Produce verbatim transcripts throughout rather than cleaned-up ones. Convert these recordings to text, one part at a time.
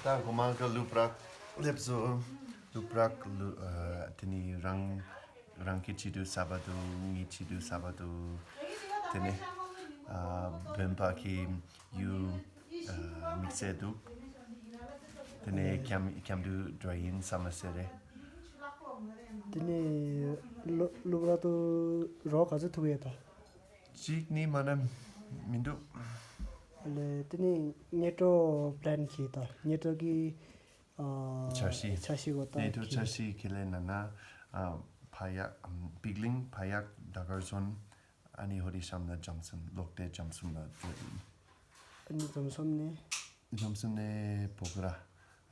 ད་གོ་མ་ག་ལུ་པྲག་ལེབ་བཟོ། ལུ་པྲག་ལུ་ཨ་དེ་ནི་རང་རང་གི་བྱི་དུ་ས་བ་དུ་ངི་བྱི་དུ་ས་བ་དུ། དེ་ནི་ཨ་བོན་པ་གི་ཡུ་ཨ་དམིགས་བསལ་འདུག་དེ་ནི་ཁྱམ་ཁྱམ་དུ་འགྲོ་ཡིན་ས་མ་ཟེར་རེད། དེ་ནི་ལུ་ལུ་པྲག་དུ་རོ་ག་ཚོད་ཐུག་ཡོད་ད། གཅིག་ནི་མ་ན་མི་འདུག་ལེ་དེ་ནི་ཉེ་གྲོ་པླན་གྱི་ད་ཉེ་གྲོ་གི་ཨ་འཆར་གཞི། འཆར་གཞི་གོ་ད་ཉེ་གྲོ་འཆར་གཞི་ཁེ་ལེ་ན་ན་ཨ་ཕ་ཡག་པིག་ལིང་ཕ་ཡག་ད་གར་སོན། ཨ་ནི་ཧོ་རི་ཤམ་ན་ཇམ་སུམ་ལོག་སྟེ་ཇམ་སུམ་ལ་འགྲོ་ཡིན། ཨ་ནི་ཇམ་སུམ་ནི། ཇམ་སུམ་ནི་པོ་ཁ་ར།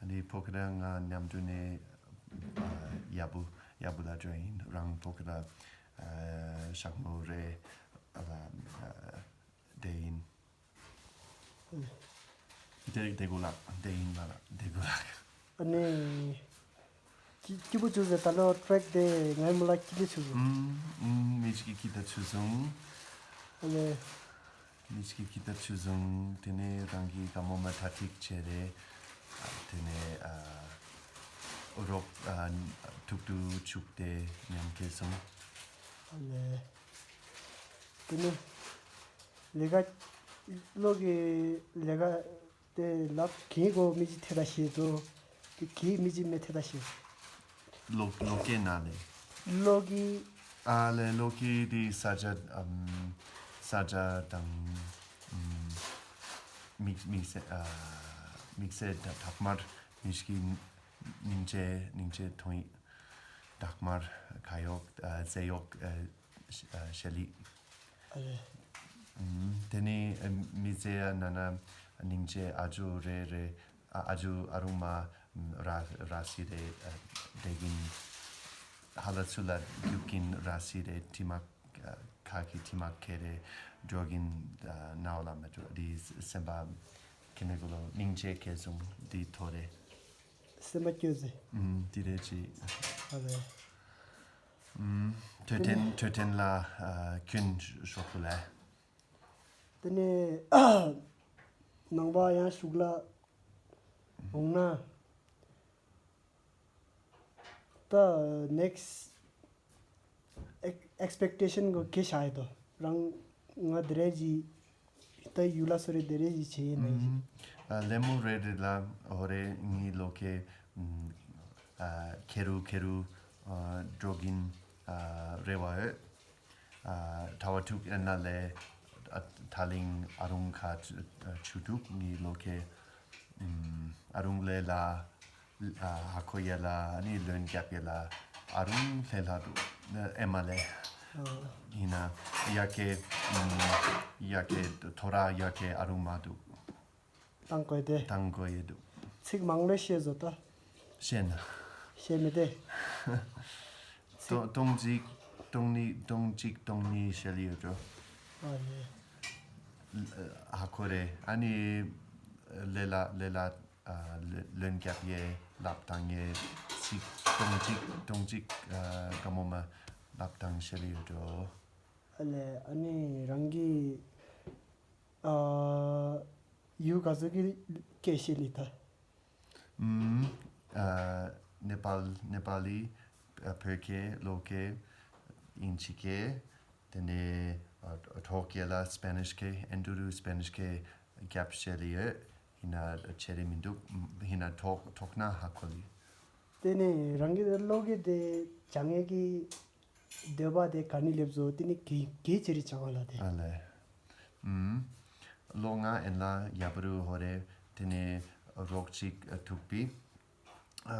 ཨ་ནི་པོ་ཁ་ར་ང་མཉམ་དུ་ནི་ཨ་ཡ་བུ་ཡ་བུ་ལ་འགྲོ་ཡིན་རང་པོ་ཁ་ར། ཨ་ཤག་མོ་རེ་ཨ་ལ་ཨ་དེ་ཡིན། དེ་དེ་གོ་ལ་དེ་ཡིན་ལ་ལ་དེ་གོ་ལ། ཨ་ནི། སྐྱིད་སྐྱིད་པོ་བྱུང་ཟེར་ད་ལོ་ཊེག་དེ་ངའི་མོ་ལ་སྐྱིད་པོ་བྱུང་སོང་། ཨུམ་ཨུམ་མི་ཞིག་གིས་སྐྱིད་ད་བྱུང་སོང་། ཨ་ལེ། མི་ཞིག་གིས་སྐྱིད་ད་བྱུང་སོང་། དེ་ནས་རང་གི་དགའ་མོ་མ་ཐ་ཐིག་བྱས་རེད། ཨ་དེ་ནས་ཨ་རོགས་ཨ་ཐུག་ཏུ་བཅུག་སྟེ་མཉམ་འཁྱེར་སོང་། ཨ་ལེ། དེ་ནས་ལས་ཀ་བློ་གི་ལས་ཀ་དེ་ལབ་གིན་གོ་མི་ཅི་ཐེ་ད་ཤེས་དོ། དེ་གིན་མི་ཅི་མེ་ཐེ་ད་ཤེས། ལོ་ལོ་ཀེ་ན་ལེ། ལོ་གི། ཨ་ལེ་ལོ་ཀེ་དེ་ས་ཆ་ཨམ་ས་ཆ་དང་ཨམ་དམིགས་དམིགས་བསལ་ཨ་དམིགས་བསལ་ད་དག་མར་མི་ཞིག་གི་སྙིང་རྗེ་སྙིང་རྗེ་ཐོང་ཡིག་དག་མར་ཁ་ཡོག་ཨ་ཟེ་ཡོག་ཨ་ཤ་ལི། ཨ་ལེ། ཨུམ། དེ་ནི་ཨ་མི་ཚེ་ཡ་ན་ན་སྙིང་རྗེ་ཨ་ཇོ་རེ་རེ་ཨ་ཨ་ཇོ་ཨ་རུ་མ་ར་ར་སི་རེ་ཨ་དེ་གིན་ཧ་ལ་ཚུ་ལ་རྒྱུག་གིན་ར་སི་རེ་ཁྲི་མ་ཁ་གི་ཁྲི་མ་ཁེ་རེ་འགྲོ་གིན་ཨ་ནའོ་ལ་མ་འགྲོ་དེ་སེམས་པ་ཁེ་ནེ་གུ་ལོ་སྙིང་རྗེ་ཁེ་བཟུང་དེ་ཐོ་རེ། སེམས་པ་སྐྱོ་ཟེ། ཨུམ། དེ་རེ་ཅི། ཨ་ལེ། ཨུམ། ཐོས་ཐན་ཐོས་ཐན་ལ་ཨ་ཀུན་ཤོག་གུ་ལ། དེ་ནས་ནང་པ་ཡང་ཤུགས་ལ་འོང་ན། ད་ནེགསི་ཨེག་ཨེགས་པེག་ཊེ་ཤན་གོ་གེ་ཤ་ཡི་དོ་རང་ང་དེ་རེ་ཇི། ད་ཡུ་ལ་སོ་རེ་དེ་རེ་ཇི་ཆེ་ཡིན་ནང་ཞིག་ཨ་ལེ་མོ་རེ་རེ་ལ་ཧོ་རེ་ངི་ལོ་ཁེ་ཨ་ཁེ་རུ་ཁེ་རུ་ཨ་འགྲོ་གིན་ཨ་རེ་བ་ཡོད། ཨ་ཐ་བ་ཐུག་ཨེ་ན་ལེ་ཨ་ཐ་ལིང་ཨ་རུང་ཁ་ཆུ་ཐུག་ངི་ལོ་ཁེ་ཨམ་ཨ་རུང་ལེ་ལ་ཨ་ཧ་ཁོ་ཡ་ལ་ཨ་ནི་ལོན་རྒྱབ་ཡ་ལ་ཨ་རུང་ལྷེ་ལྷ་འདུག་ཨེ་མ་ལེ། ཨོ། ཡིན་ན་ཡ་ཁེ་ཨམ་ཡ་ཁེ་ཐོ་ར་ཡ་ཁེ་ཨ་རུང་མ་འདུག་བཏང་དགོས་ཏེ། བཏང་དགོས་ཡ་འདུག་ཚིག་མང་ལོས་ཤེས་བཟོ་ད། ཤེས་ན། ཤེས་མི་དེ། ཚིག་སྟོང་གཅིག་སྟོང་གཉིས་སྟོང་གཅིག་སྟོང་གཉིས་ཤེས་ལེ་ཡོད་འགྲོ། ཨ་ཡེ། ཧ་ཁོ་རེ་ཨ་ནི་ལེ་ལ་ལེ་ལ། ལོན་རྒྱབ་ཡས་ལབ་བཏང་ཡས་ཚིག་སྟོང་གཅིག་སྟོང་གཅིག་དགའ་མོ་མ་ལབ་བཏང་ཤེས་ལེ་ཡོད་འགྲོ། ཨ་ལེ་ཨ་ནི་རང་གི་ཨ་ཡུལ་ག་ཚོད་ཀྱི་སྐད་ཤེས་ལེ་ད། ཨུམ། ཨ་ནེ་པཱལ་ནེ་པཱ་ལི། ཨ་བོད་སྐད་ལོ་སྐད་ཨིན་ཇི་སྐད། དེ་ནས་ཨ་ཐོག་སྐད་ལ་སི་པེ་ནིཤ་སྐད་ཨེན་ཏུ་རུ་སི་པེ་ནིཤ་སྐད་རྒྱབ་ཤེས་ལེ་ཡོད། ཡིན་ན་ཆེ་རེ་མི་འདུག་ཡིན་ན་ཐོག་ཐོག་ན་ཧ་གོ་ལེ། དེ་ནས་རང་གི་བློ་གི་དེ་སྦྱང་ཡས་ཀྱི་འདོད་པ་དེ་ག་ནས་སླེབས་སོ། དེ་ནི་གི་གི་ཅི་རིགས་སྦྱང་བ་ལ་དེ། ཨ་ལེ། ཨུམ། ལོ་ལྔ་ཨེན་ལ་ཡ་བ་རུ་ཧོ་རེ། དེ་ནས་རོགས་གཅིག་ཐུག་པི། ཨ་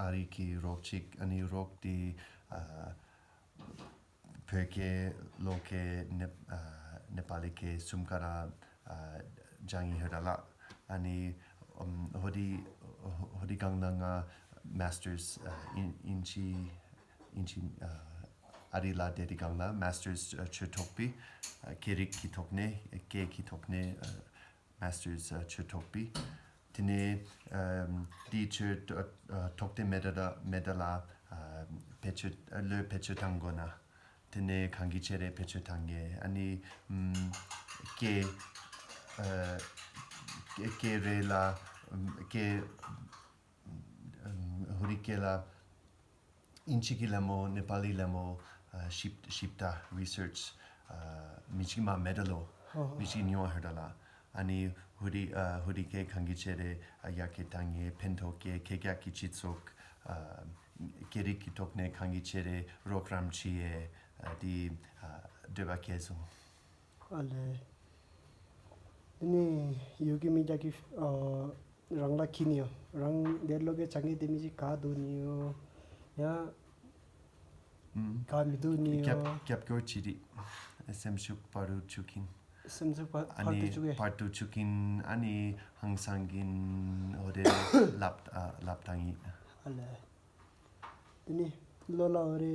ཨ་རི་གི་རོགས་གཅིག་ཨ་ནི་རོགས་དེ་ཨ་བོད་སྐད་ལོ་སྐད་ནེ་ཨ་ནེ་པ་ལི་སྐད་གསུམ་ཀ་ར་ཨ་སྦྱང་ཡི་ཧོད་ལ། ཨ་ནི་ཨམ་ཧོ་དི་ཧོ་དི་གང་ལ་ང་མཱ་སི་ཊར་སི་ཨ་ཨིན་ཨིན་ཇི་ཨིན་ཇི་ཨ་ཨ་རི་ལ་དེ་དི་གང་ལ་མཱ་སི་ཊར་སི་ཨ་ཆོས་ཐོག་པི་ཨ་སྐད་རིགས་ཀྱི་ཐོག་ནས་སྐད་ཀྱི་ཐོག་ནས་ཨ་མཱ་སི་ཊར་སི་ཨ་ཆོས་ཐོག་པི། དེ་ནས་ཨམ་དེའི་ཆོས་ཨ་ཐོག་དེ་མེད་ད་མེད་ད་ལ་ཨ་བེད་སྤྱོད་ཨ་ལོས་བེད་སྤྱོད་བཏང་དགོས་ན། དེ་ནས་གང་གི་ཆེད་རེ་བེད་སྤྱོད་བཏང་ངེས། ཨ་ནི་ཨམ་སྐད་ཨ་སྐད་སྐད་རེ་ལ་ སྐད་ཧུ་རི་སྐད་ལ་ཨིན་ཇི་གི་ལད་མོ། ནེ་པ་ལི་ལད་མོ། ཞིབ་ཞིབ་ལྟ་རི་སར་ཆི། མི་ཅིག་མ་མེད་ལོ། ཨོ། མི་ཅིག་ཉོ་ཧར་ལ། ཨ་ནི་ཧུ་རི་ཨ་ཧུ་རི་སྐད་གང་གི་ཆེད་དེ་ཡ་གི་ཏང་ངེ་ཕན་ཐོགས་ཀྱི་ཁེ་ཀྱག་གི་སྤྱི་ཚོགས་ཨ་སྐད་རིགས་ཀྱི་ཐོག་ནས་གང་གི་ཆེད་དེ་རོགས་རམ་བྱེད་ཡས་ཨ་དེ་ཨ་འདོད་པ་སྐྱེས་སོང་། ཨ་ལེ། དེ་ནས་ཡོ་གི་མི་རྒྱ་གི་ཨ་རང་ལ་ཁྱི་ནི་ཡོ། རང་དེ་ལོ་གེ་ཆ་ངེ་དེ་མི་ཅིག་ག་འདུག་ནི་ཡོ། ཡ། ཨུམ། ག་མི་འདུག་ནི་ཡོ། སྐྱབས་སྐྱབས་སྐྱོར་བྱེད་རིགས། སེམས་ཤུགས་བར་དུ་བཅུག་གིན། སེམས་ཤུགས་བར་ཨ་བར་དུ་ནི་བཅུག་གེ། བར་དུ་བཅུག་གིན། ཨ་ནི་ཧང་སང་གིན། འོ་དེ་ལབ་ཨ་ལབ་བཏང་ཡིན། ཨ་ལེ། དེ་ནི་ལོ་ལ་འོ་རེ་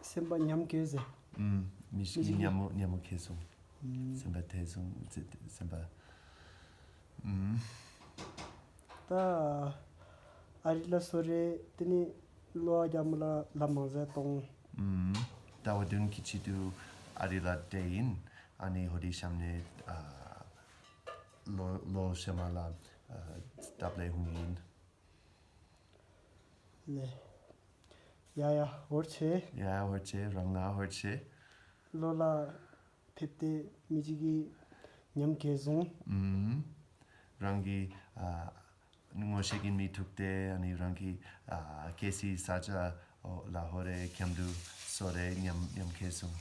སེམས་པ་ཉམས་གས་ཟེ། ཨུམ། མི་ཞིག་མི་ཞིག་ཉམས་མོ་ཉམས་མོ་ཁེ་སོང་། ཨུམ། སེམས་པ་ཐེ་སོང་། སེམས་པ། ཨུམ། ད་ཨ་རི་ལ་སོ་རེ་དེ་ནི་ལོ་རྒྱ་མོ་ལ་ལ་མང་ཟེ་གཏོང་། ཨུམ། ད་བ་དུན་གྱི་ཆེད་དུ་ཨ་རི་ལ་བསྡད་ཡིན། ཨ་ནི་ཧོ་དི་ཤམ་ནས་ཨ་ལོ་ལོ་ཤ་མ་ལ་ཨ་སྟབས་ལས་ཧུང་ཡིན། ལེ། ཡ་ཡ་ཧོར་ཆེ། ཡ་ཧོར་ཆེ། རང་ལ་ཧོར་ཆེ། ལོ་ལ་ཕེབས་ཏེ་མི་གཅིག་གིས་ཉམས་གས་བཟུང་། ཨུམ། རང་གི་ཨ་ངོ་ཤེས་ཀྱི་མི་ཐུག་སྟེ་ཨ་ནི་རང་གི་ཨ་ཁེ་སི་ས་ཆ་ལ་ཧོ་རེ་ཁྱམ་དུ་སོ་རེ་ཉམས་ཉམས་གས་བཟུང་།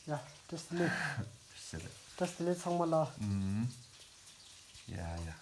ཡ་བཀྲ་ཤིས་ལེགས། བཀྲ་ཤིས་ལེགས། བཀྲ་ཤིས་ལེགས་ཚང་མ་ལ། ཨུམ། ཡ་ཡ།